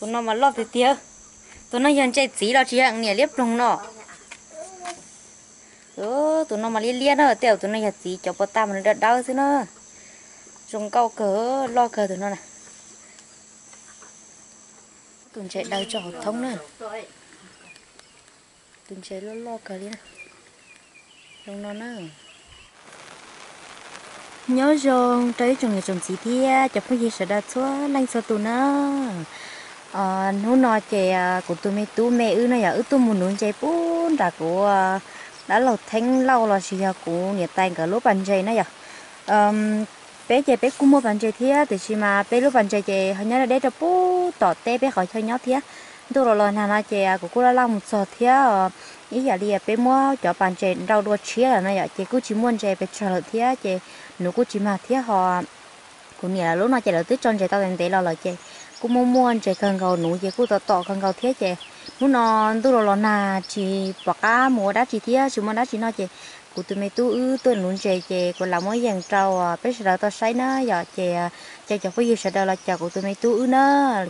Tus no mas loj tiag tiag. Tus no yog ntses txiv los tsis yog niam liab ploog no? Tus no mas liab liab na, tej zaum tus no yog txiv, cov puas tag mas nws dawb dawb xwb na. Zoo nkauj kawg, loj kawg tus no na. Tus ntses daws tso hauv thoob na. Tus ntses loj loj kawg li na. Zoo no na. Nyob zoo rau ib tsoom niam tsoom txiv thiab cov phooj ywg sawv daws txhua leej txhua tus na. Hnub no ces kuv tus me tub me wb na yom, wb tuaj mus nuv ntses puag nram kuv dab laug Theeb Lauj los sis yog kuv niam tais nkawd lub pas ntses na yom. Peb ces peb kuj muaj pas ntses thiab, tiam sis mas peb lub pas ntses ces ho nyob deb deb rau puag tom teb peb qhov chaw nyob thiab. Ntuj los los nag no ces kuv kuj laj laj mus txog thiab. Ib yam li peb muab cov pas ntses nrau dua tshiab lawm no yom, ces kuj tsis muaj ntses pes tsawg lawm thiab, ces nuv kuj tsis mag thiab ho. Kuv niam lawv lub no ces lawv twb tso ntses tau ntev ntev los lawm ces kuj muaj muaj ntses kawg nkaus, nuv ces kuj tom tom kawg nkaus thiab. Ces hnub no ntuj los los nag tsis pom qab mus ua dab tsi thiab tsis muaj dab tsi noj ces kuv tus me tub wb tuaj nuv ntses ces kuv lam muab yees rau peb sawv daws tau saib na yom. Ces caw cov phooj ywg sawv daws los caum kuv tus me tub wb na,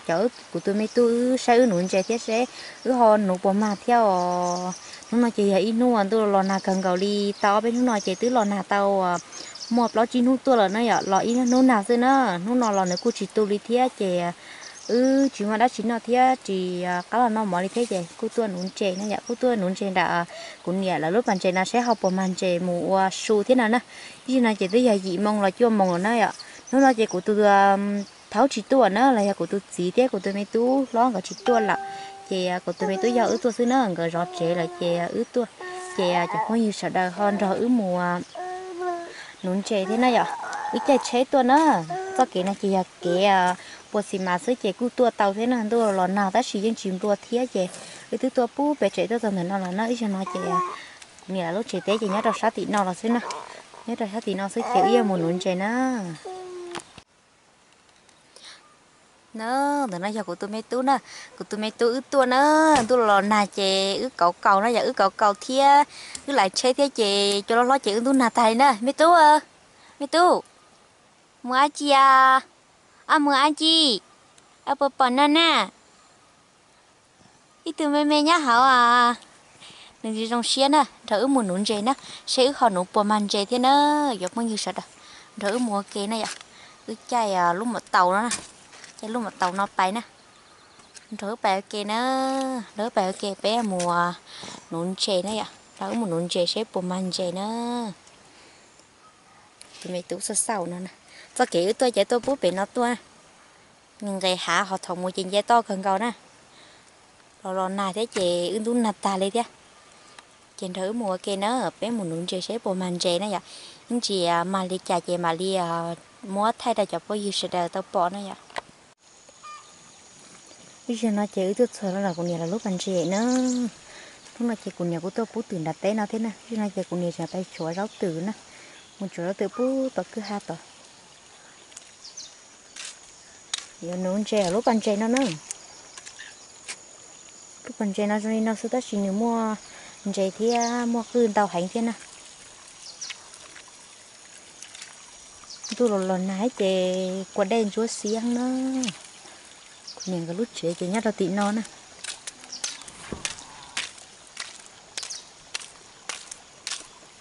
caum kuv tus me tub wb saib wb nuv ntses thiab seb wb ho nuv puas mag thiab os. Hnub no ces yog ib hnub uas ntuj los nag kawg nkaus li, tau ob peb hnub no ces twb los nag tau muaj plaub tsib hnub tuaj lawm na yom, los ib hnub nag xwb na. Hnub no los nws kuj tsis tu li thiab ces wb tsis muaj dab tsi noj thiab tsis qab los noj mov li thiab ces kuj tuaj nuv ntses na yom, kuj tuaj nuv ntses nram kuv niam lawv lub pas ntses no seb ho puas mag ntses mus ua su thiab no na. Ib zaug no ces twb yog yim moo los cuaj moo lawm na yom. Hnub no ces kuv tus thaub tsis tuaj na, los yog kuv tus txiv thiab kuv tus me tub hlob nkawd tsis tuaj lawm, ces kuv tus me tub yog wb tuaj xwb na, nkawd zov tsev lawm ces wb tuaj. Ces cov phooj ywg sawv daws ho nrog wb mus nuv ntses thiab na yom. Wb caij tsheb tuaj na, txoj kev no ces yog kev puas xis mas xwb ces kuj tuaj tau thiab na, ntuj los nag tab sis yeej tsis nplua thiab ces wb twb tuaj puag pem tsev tuaj txog ntawm no los na. Ib zaug no ces kuv niam lawv lub tsev teb ces nyob rau sab tim no los xwb na, nyob rau sab tim no xwb ces wb yuav mus nuv ntses na. Na, ntawm no yog kuv tus me tub na, kuv tus me tub wb tuaj na, ntuj los los nag ces wb kauv kaus na yom, wb kauv kaus thiab wb laiv tsheb thiab ces cua loj hlob ces wb ntub nag tag li na. Me tub, me tub, mus dab tsi a? Ab, mus dab tsi? Ab, puas pom no na? Ib tug me me nyob hauv a. Nws zoo siab na, nrog wb mus nuv ntses na, seb wb ho nuv puas mag ntses thiab na. Cov phooj ywg sawv daws, nrog wb mus ua ke na yom. Wb caij lub maum taus no, caij lub maum taus no pais na. Nrog wb pais ua ke na, nrog wb pais ua ke peb mus nuv ntses na yom, nrog wb mus nuv ntses seb puas mag ntses na. Tus me tub xauj xauj no, txoj kev wb tuaj ces tuaj puag pem no tuaj, nqes hav ho thaum mus ces nce toj kawg nkaus na. Los los nag thiab ces wb ntub nag tag li thiab. Ces nrog wb mus ua ke na, peb mus nuv ntses seb puas mag ntses na yom. Ib ntsis mag li cas ces mam li muab thaij rau cov phooj ywg sawv daws tau pom na yom. Ib zaug no ces wb tuaj txog rau kuv niam lawv lub pas ntses na. Hnub no ces kuv niam kuj tuaj pub twm nram teb no thiab na. Ib zaug no ces kuv niam tseem pais tshuav zaub twm na, mus tshuav zaub twm puag tom kwj ha tod. Yuav nuv ntses lub pas ntses no na. Lub pas ntses no zoo li no xwb tab sis nws muaj ntses thiab muaj qwj ntau heev thiab na. Ntuj los los nag ces kua dej ntsuab xiab na. Kuv niam nkawd lub tsev ces nyob rau tim no na.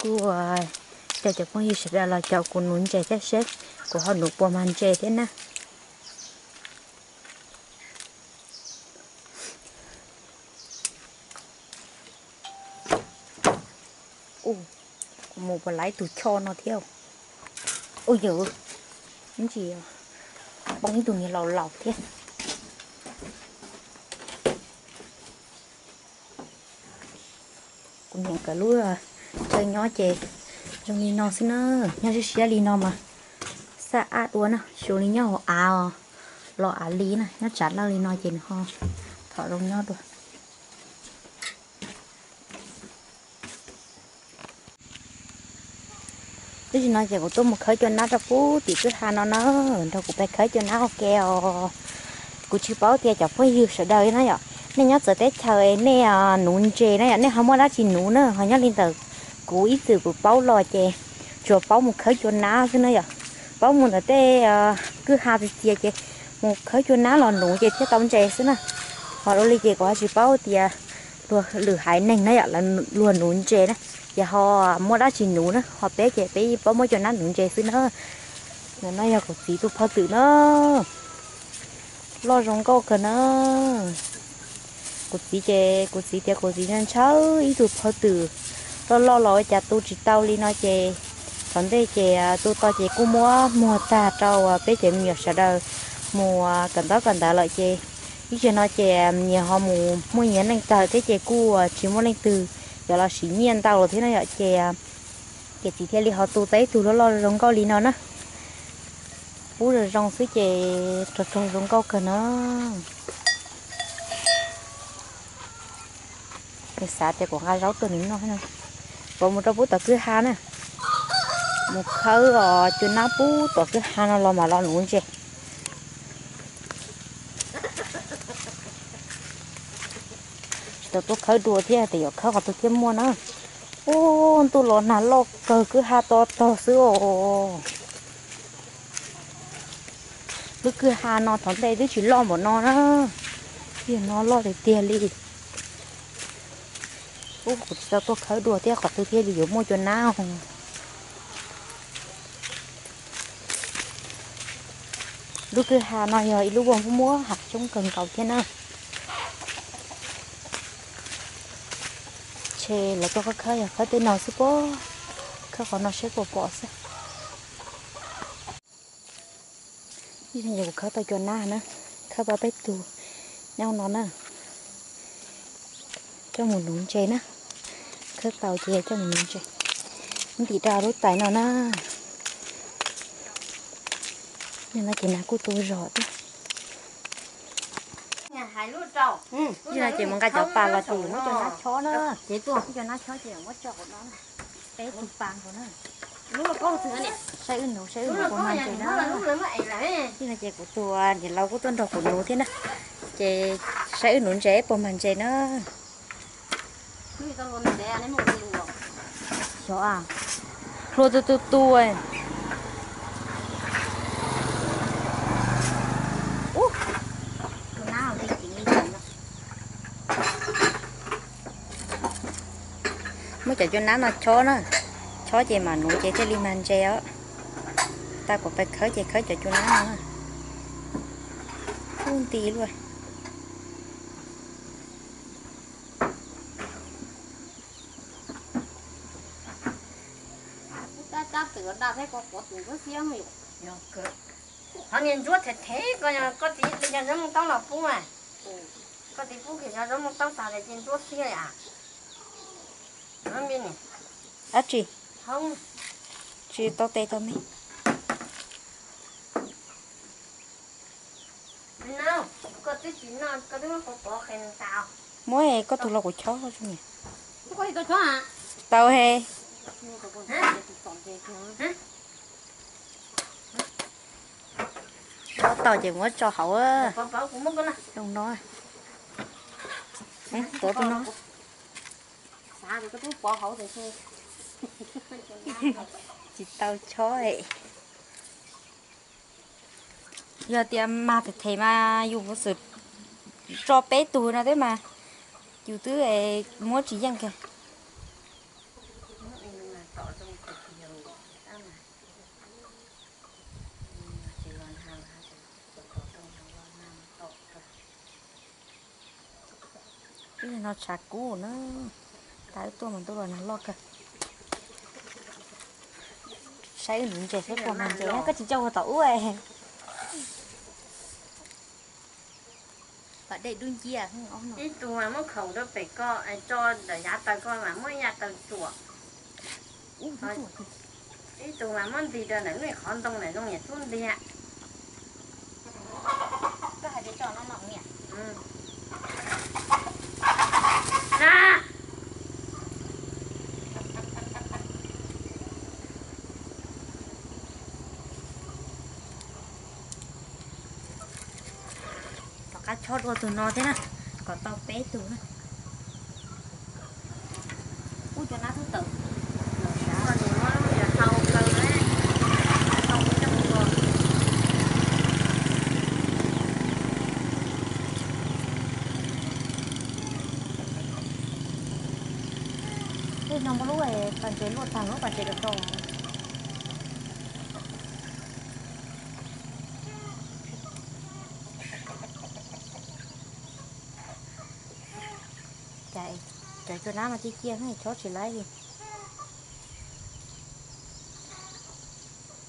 Kuv caw cov phooj ywg sawv daws los caum kuv nuv ntses thiab seb kuv ho nuv puas mag ntses thiab na. Kuv mus puas laib tus choj no thiab. Ua yawg, ntsis poob ib tug niag laus laus thiab. Kuv niam nkawd lub chaw nyob ces zoo li no xwb na, nyob siab siab li no mas xaj ab dua na, zoo li nyob hauv av os, los av li na, nyob tsam lawj li no ces nws ho thom zoo nyob dua. Tab sis no ces kuv tuaj mus khawb cua nab rau pub tim kwj ha no na, nrog kuv pais khawb cua nab ua ke os. Kuv tsis paub tias cov phooj ywg sawv daws na yom, nej nyob txawv teb chaws nej nuv ntses na yom, nej ho muaj dab tsi nuv na, ho nyob li ntawm kuv ib txwm kuv paub los ces tsuas paub mus khawb cua nab xwb na yom. Paub mus ntawm tej kwj ha txias txias ces mus khawb cua nab los nuv ces thiaj tau ntses xwb na. Ho ua li ces kuv ho tsis paub tias luag lwm haiv neeg na yom, lawv luag nuv ntses na, ces ho muaj dab tsi nuv na, ho peb ces peb paub muab cua nab nuv ntses xwb na. Ntawm no yog kuv txiv tus phaj twm na, loj zoo nkauj kawg na. Kuv txiv ces kuv txiv tias kuv txiv ntshaw ib tug phaj twm loj loj los ua cas tu tsis tau li no ces thaum ntej ces tu tau ces kuj muab muag tag rau peb cov me nyuam sawv daws mus kawm ntaub kawm ntawv lawm ces ib zaug no ces nyias ho mus muaj nyias neej tawg thiab ces kuj tsis muaj leej twg yuav los siv nyiaj ntau lawm thiab no yom ces, ces txiv thiaj li ho tu tau ib tug loj loj zoo nkauj li no na. Pub zoo zoo xwb ces rog rog zoo nkauj kawg na. Nws xav tias kuv nqa zaub tuaj nws noj no. Kuv mus rau pub tom kwj ha na. Mus khawb os cua nab pub tom kwj ha no los mam los nuv ntses. Tsis tau tuaj khawb dua thiab tias yuav khawb qhov twg thiaj muaj na. Ub, ntuj los nag loj kawg kwj ha to tog xwb os. Lub kwj ha no thaum ntej twb tsis loj npaum no na. Tiag no loj tiag tiag li. Ub, kuv tsis tau tuaj khawb dua thiab qhov twg thiaj li yuav muaj cua nab. Lub kwj ha no yog ib lub ua muab muab hav coob kawg nkaus thiab na. Tshe lawv tuaj khawb khawb yog khawb tej no xwb pob. Khawb qhov no seb puas pom xwb. Ib zaug kuv khawb tau cua nab na, khawb tau peb tug nyob no na, coj mus nuv ntses na. Khawb tau ces coj mus nuv ntses. Ntim rau lub tais no na. Nim no ces nag kuj tu zog thiab. Ib zaug ces mus nqa cov pas los ces muab cov nab chob na. Muab cov nab chob ces muab tso hauv no. Peb tus pas nkaus na. Saib wb nuv, saib wb nuv puas mag ntses na. Ib zaug ces kuv tus niam laus kuj tuaj nrog kuv nuv thiab na. Ces saib wb nuv ntses puas mag ntses na. Xyov a, hlua tu tu tu. Muab cov cua nab no chob na, chob ces mam nuv ces thiaj li mag ntses os. Tau kuv pais khawb ces khawb cov cua nab no. Ub nti luaj. Qhov niag ntsuab them them ko, koj txiv li cov zaub moo taub los pub mas. Koj txiv pub kiag cov zaub moo taub tas ces ntsuab xiab li as. Dab tsi? Tsis tau tes tau me. Muab koj tus los kuv chob. Tau he. Chob tau ces muab tso hauv. Zoo no. Tuav tus no. Tsis tau chob. Yog tias mag them them mas yus xum tso peb tug no thiab mas yus twb muab tsis yeej kiag. Ib no tshav kub na, tas wb tuaj mas ntuj los nag loj kawg. Saib wb nuv ntses saib puas mag ntses, koj tsis coj ua tom ub. Kom dej dub nciab. Ib tug mas muab khaum rau pem ko, tso ntawm yav taws ko mas muab yav taws tsuam. Ib tug mas muab ntig rau ntawm lub qhov ntoo ntawm zoo niam tub ntiag. Tom qab chob dua tus no thiab na, kom tau peb tug na. Ub, cov nab twb tawm. No muaj lub pas ntses luaj tag, lub pas ntses rau rau. Cov cua nab no ciaj ciaj, chob tsis laib li.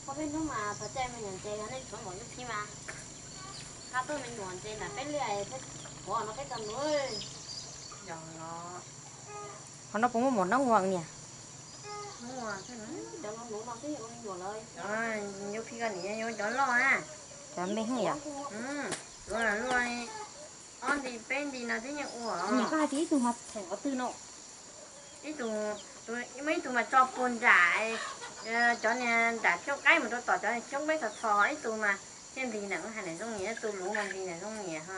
Ob peb hnub mas pov caij me nyuam ntses yog nej tshuav npaum ib thib mas, qab tuaj me nyuam ntses nram peb liaj thiab, qhuav no peb tau nuv. Qhov no puas muaj maum noob ua niam? Cov no nuv no xwb, ua me nyuam lawm. Yuav phi koj niam yuav cov loj na. Cov me heev yom? Luaj, ob nti peb nti no twb yeej ua. Nim koj hais tias ib tug mas theem qhov twg no? Ib tug, muaj ib tug mas tso puag nram, cov niag nram xyoob qaib mus rau tom cov xyoob peb txhos txhos, ib tug mas thiaj nti nram hais nram Zooj Nyias, ib tug luv mas nti nram Zooj Nyias ho.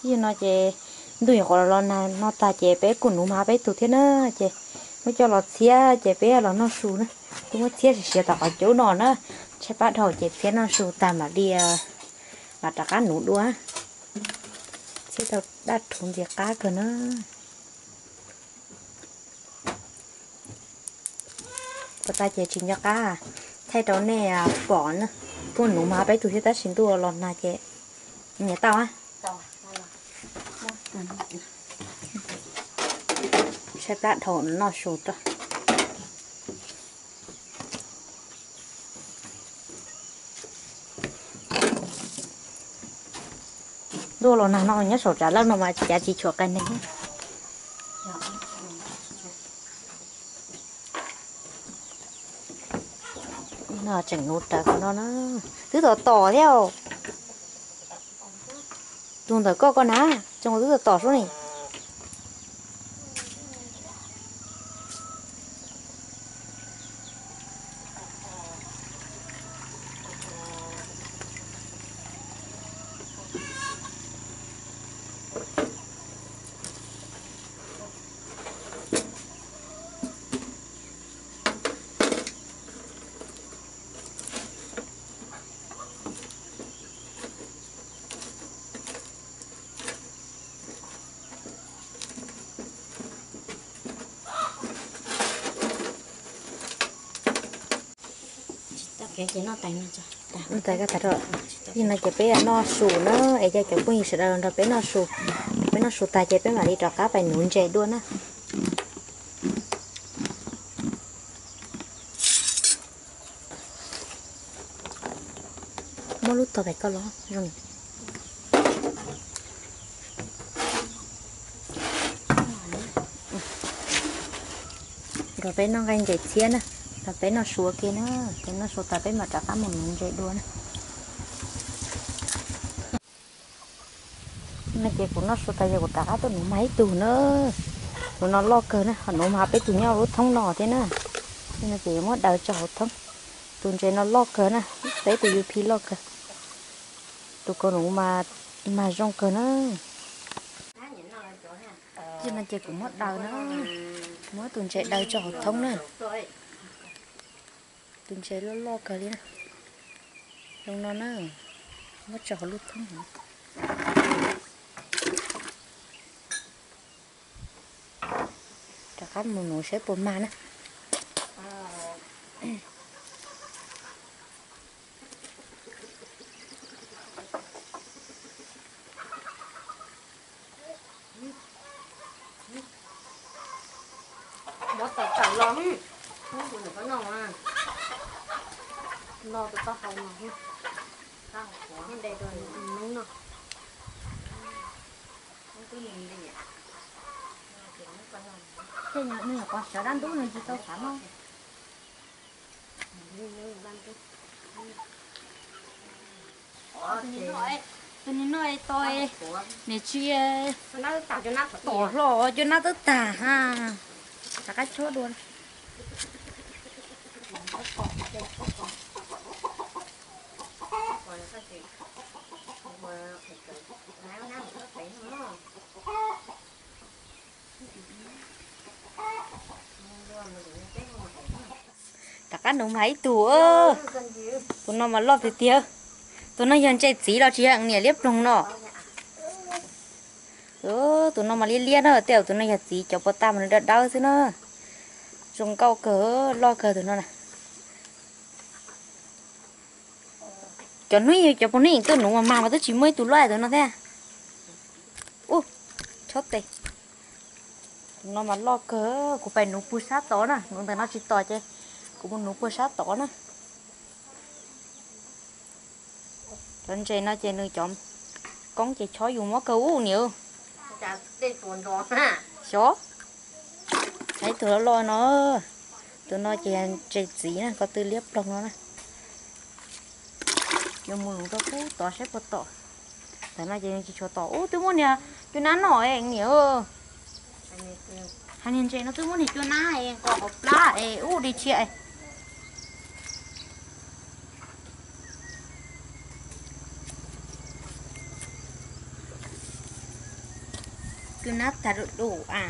Yog no ces ntuj nyuam qhuav los nag no tag ces peb kuj nuv mas peb tug thiab na, ces muab coj los txhiab ces peb los noj su na. Twb muab txhiab siav siav tom qhov cub no na, tshaib plab dhau ces txhiab noj su tag mam li, mam rov qab nuv dua. Txhiab tau daj rhuv ntxim qab kawg na. Puas tas ces tsis nco qab thaij rau nej pom na. Kuj nuv mas peb tug thiab tab sis ntuj los nag ces nyiam tau. Tshaib plab dhau noj su rau. Ntuj los nag no nyob saum tsav lawj no mas cav tsis tshuam qe neeg. No tseem nuv rawv qhov no na. Twb tom tom thiab. Tus ntawm koj koj na, tseem twb tom tom sub ni. Ntawd, yog no ces peb noj su na, es cov phooj ywg sawv daws nrog peb noj su, peb noj su tag ces peb mam li rov qab pais nuv ntses dua na. Muab lub tog pem koj los zoo. Nrog peb noj nqaij ntses txhiab na, nrog peb noj su ua ke na, ces noj su tas peb mam rov qab mus nuv ntses dua na. No ces kuv noj su tas yog kuv rov qab tuaj nuv mas ib tug na. Tus no loj kawg na, ho nuv mas peb tus nyob lub thoob no thiab na. No ces muab daws tso hauv thoob. Tus ntses no loj kawg na, peb tus yuv phi loj kawg. Tus kaus nuv mas, mas zoo kawg na. No ces kuv muab daws na, muab tus ntses daws tso hauv thoob na. Tus ntses loj loj kawg li na. Zoo no na, muab tso hauv lub thoob. Rov qab mus nuv saib puas mag na. Muab tau tawm los, hnub kuv nyuam qhuav noj, no tus taub hau no, taub hau qhuav de rau nws noj. Tej nyuam qhuav sawv dab ntub nws tsis tau xav noj. Tus niag no to, niam tsis tom hlo, cov nab twb tag ha. Rov qab chob dua. Rov qab nuv mas ib tug, tus no mas loj tiag tiag. Tus no yog ntses txiv los tsis yog niam liab ploog no. Tus no mas liab liab na, tej zaum tus no yog txiv, cov puas tag mas nws dawb dawb xwb na. Zoo nkauj kawg, loj kawg tus no na. Cov hnub, cov poj hnub tuaj nuv mas mag mas twb tsis muaj ib tug loj tus no thiab. Ub, chob tes. Tus no mas loj kawg, kuv pais nuv puag sab tod na, nuv ntawm no tsis tos ces kuv mus nuv puag sab tod na. Cov ntses no ces nws cov koob ces chob yus mob kawg ub niam. Xyov, ib tug loj loj no, tus no ces ntses txiv na, ko tw liab ploog no na. Yuav mus nuv rau pub tod saib puas tom. Tam no ces tsis tshua tom. Ub, twb muaj niag cua nab no niam. Hais niag ntses no twb muaj niag cua nab es nqos hauv plab es ub di tshiab. Cua nab tag du du a.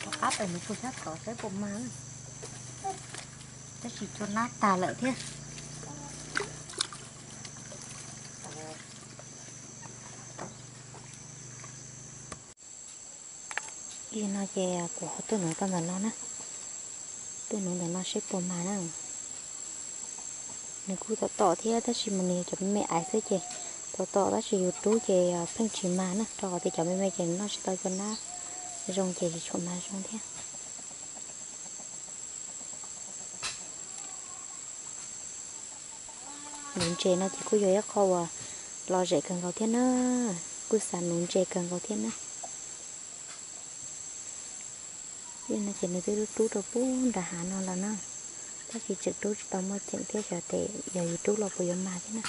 Rov qab pem mus puag sab tod saib puas mag, tab sis cua nab tag lawm thiab. Ib no ces kuv ho tuaj nuv tau ntawm no na, tuaj nuv ntawm no saib puas mag na. Nws kuj tom tom thiab tab sis mas nws yog cov me me aiv xwb ces tom tom tab sis yus rub ces pheej tsis mag na, rau qhov tias cov me me ces nws noj tsis tau cua nab zoo ces tsis tshua mag zoo thiab. Nuv ntses no ces kuj yog ib qho uas lom zem kawg nkaus thiab na, kuj xav nuv ntses kawg nkaus thiab na. Ib no ces nws twb rub rau pub nram hav no lawm na, tab sis tseem rub tsis tau muaj ceem thiab xyov tes yog yus rub los puas yuav mag thiab na.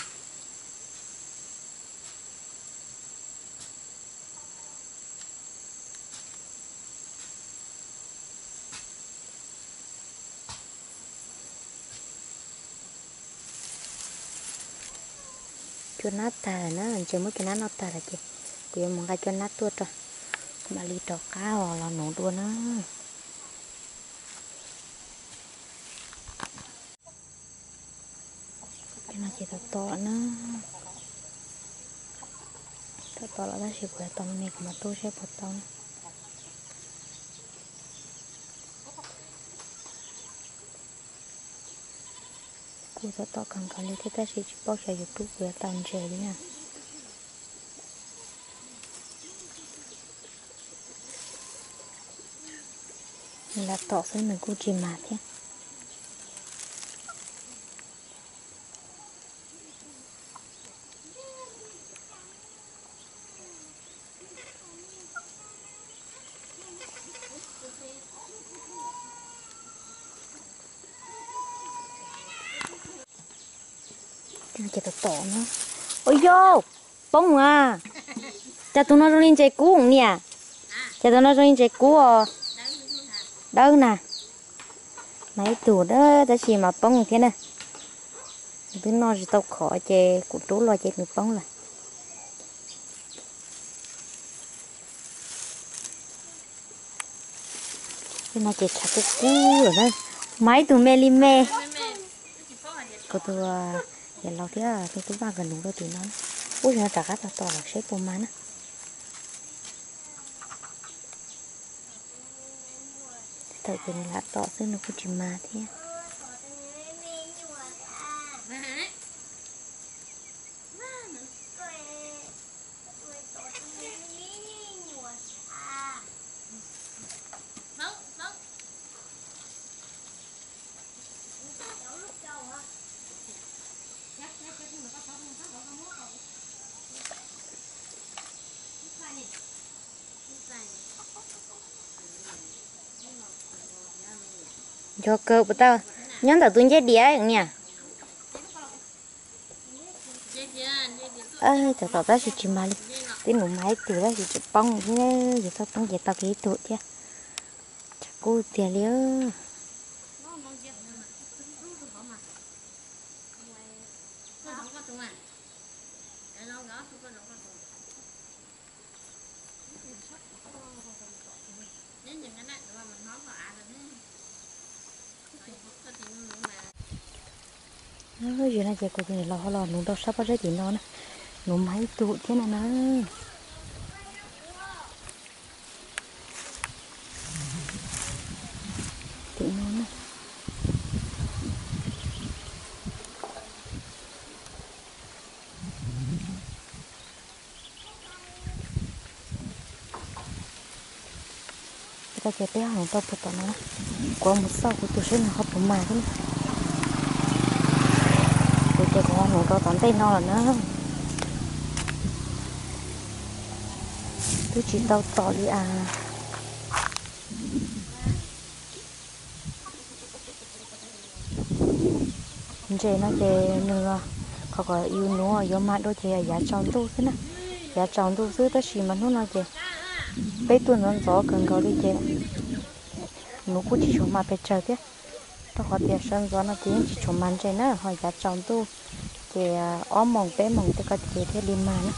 Cua nab tag lawm na, ntses muab cua nab noj tag lawm ces kuv yuav mus nqa cua nab tuaj rau mam li rov qab los nuv dua na. Cov no ces tom tom na, tom tom los tab sis kuv yuav tos me me kuv mam tuaj saib puas tau na. Kuj tom tom kawg nkaus li thiab tab sis tsis paub xyov yus rub puas yuav tau ntses li na. Nws lam tom xwb nws kuj tsis mag thiab. Ces tom tom na. Ua yau, poob a. Cas tus no zoo li ntses kub niam? Cas tus no zoo li ntses kub os? Dawb na. Mas ib tug dawb tab sis mas poob thiab na. Twb noj tsis tau khov ces kuv rub los ces nws poob lawm. Tej no ces tshav kub kub lawm na, mas ib tug me li me. Kuv tus yawm laus thiab tus tub vaj nkawd nuv rau tim no. Ub, no rov qab tom tom los seb puas mag na. Thaum ces nws lam tom xwb nws kuj tsis mag thiab. Nco kawg puas tau nyob ntawm tus ncej diav niam. Cov tom tab sis tsis mag li, tib nus mag ib tug tab sis tseem poob thiab, yus txhob poob ces tau kiag ib tug thiab. Tshav kub tiag li. Yog no ces kuv tus niam laus ho los nuv rau sab pob zeb tim no na, nuv mag ib tug thiab no na. Tim no na. Ces peb ho nuv tau puag tom no, kuv mus xauj kuv tus seb nws ho puas mag thiab na. Kuv ces kuv ho nuv rau tom ntej no lawm na. Twb tsis tau txom li as. Ntses no ces nws, qhov kom yus nuv yuav mag dua ces yog yav tsaus ntuj xwb na. Yav tsaus ntuj xwb tab sis mas hnub no ces peb tuaj ntxov ntxov kawg nkaus li ces nuv kuj tsis tshua mag pes tsawg thiab, rau qhov tias sawv ntxov no ces yeej tsis tshua mag ntses na, ho yav tsaus ntuj ces ob moos peb moos tej ko ces thiaj li mag na.